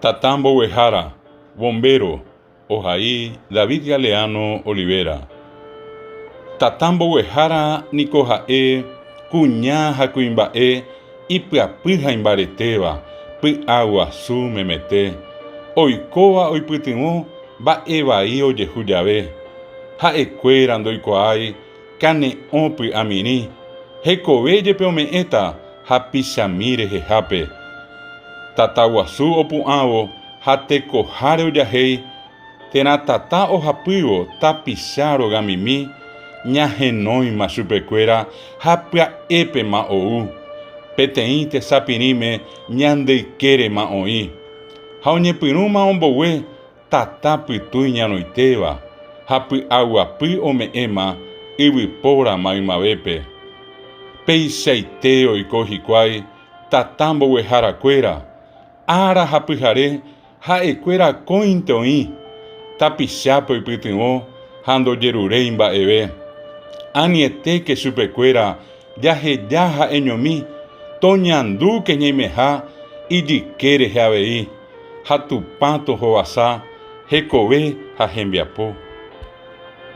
Tata mboguehára, Bombero, ohai David Galeano Olivera. Tata mboguehára niko ha'e kuña ha kuimba'e ipyapy ha imbaretéva, py'aguasu memete, oikóva oipytyvõ mba'e vai ojehu jave. Ha'ekuéra ndoikuaái kane'õ py'amirĩ, hekove jepe ome'ẽta hapichami rehehápe. Tata guasu opu'ãvo ha tekoháre ojahéi, térã tata ohapývo tapicha rogamimi, ñahenóima chupekuéra ha pya'épema ou. Peteĩ tesapirĩme ñande ykérema oĩ. Ha oñepyrũma ombogue Tata pytu iñarõitéva ha py'aguapy ome'ẽma yvypóra maymavépe. Peichaite oiko hikuái tata mbogueharakuéra, ára ha pyhare ha'ekuéra akóinte oĩ, tapichápe oipytyvõ ha ndojeruréi mba'eve. Anietéke chupekuéra jaheja ha'eñomi, toñandúke ñaimeha ijyke rehe avei. Ha Tupã tohovasa hekove ha hembiapo.